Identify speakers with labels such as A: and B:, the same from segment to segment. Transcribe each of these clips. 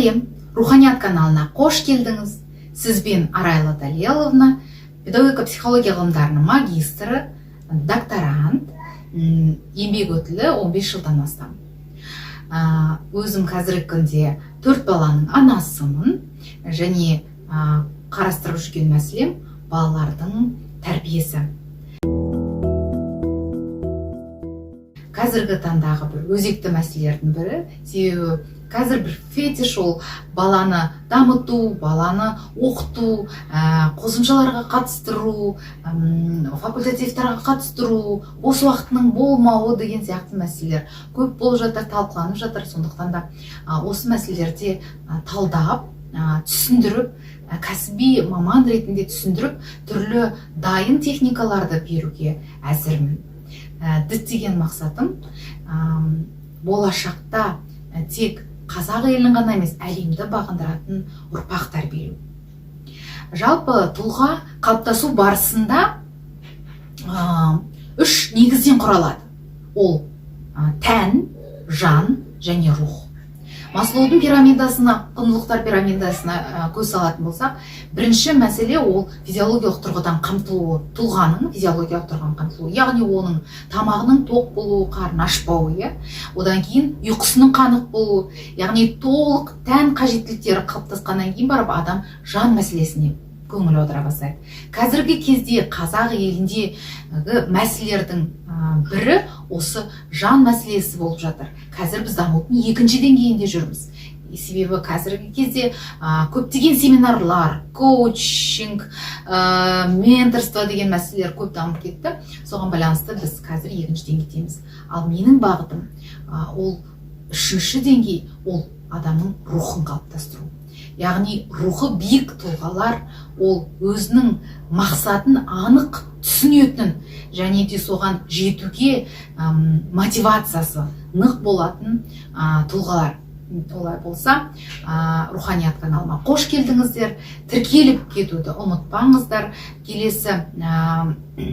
A: Сәлем! Руханият каналына қош келдіңіз. Сізбен Арайлы Далеловна, педагогика психология ғылымдарының магистрі, докторант, еңбек өтілі 15 жылдан астам. Өзім қазіргі күнде төрт баланың анасымын және қарастырып жүрген мәселем балалардың тәрбиесі. Қазіргі таңдағы бір өзекті мәселелердің бірі, себебі қазір бір фетиш ол баланы дамыту, баланы оқыту, қосымшаларға қатыстыру, факультативтарға қатыстыру, бос уақытының болмауы деген сияқты мәселелер көп болып жатыр, талқыланып жатыр. Сондықтан да осы мәселелерде талдап, түсіндіріп, кәсіби маман ретінде түсіндіріп, түрлі дайын техникаларды беруге әзірмін. Діттеген мақсатым болашақта тек қазақ елін ғана емес, әлемді бағындыратын ұрпақ тәрбиелеу. Жалпы тұлға қалыптасу барысында үш негізден құралады. Ол тән, жан және рух. Маслоудың пирамидасына, құндылықтар пирамидасына көз салатын болсақ, бірінші мәселе ол физиологиялық тұрғыдан қамтылуы, тұлғаның физиологиялық тұрғыдан қамтылуы, яғни оның тамағының тоқ болуы, қарны ашпауы, иә? Одан кейін ұйқысының қанық болуы, яғни толық тән қажеттіліктері қалыптасқаннан кейін барып адам жан мәселесіне көңіл аудара бастайды. Қазіргі кезде қазақ еліндегі мәселелердің бірі осы жан мәселесі болып жатыр. Қазір біз дамудың екінші деңгейінде жүрміз. Себебі қазіргі кезде көптеген семинарлар, коучинг, менторство деген мәселелер көп дамып кетті. Соған байланысты біз қазір екінші деңгейдеміз. Ал менің бағытым ол үшінші деңгей, ол адамның рухын қалыптастыру. Яғни рухы биік тұлғалар ол өзінің мақсатын анық түсінетін және де соған жетуге мотивациясы нық болатын тұлғалар. Олай болса, Руханият каналыма қош келдіңіздер. Тіркеліп кетуді ұмытпаңыздар. Келесі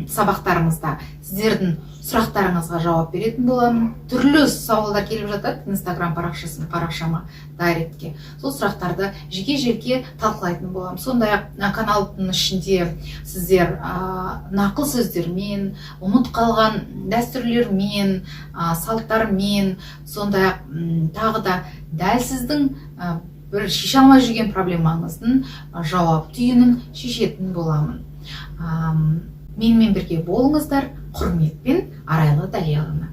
A: сабақтарымызда сіздердің сұрақтарыңызға жауап беретін боламын. Түрлі сауалдар келіп жатады Инстаграм парақшама, директке. Сол сұрақтарды жеке-жеке талқылайтын боламын. Сондай-ақ каналдың ішінде сіздер нақыл сөздермен, ұмыт қалған дәстүрлермен, салттармен, сондай-ақ тағы да дәл сіздің бір шеше алмай жүрген проблемаңыздың жауап түйінін шешетін боламын. Менімен бірге болыңыздар. Құрметпен, Арайлы Далеловна.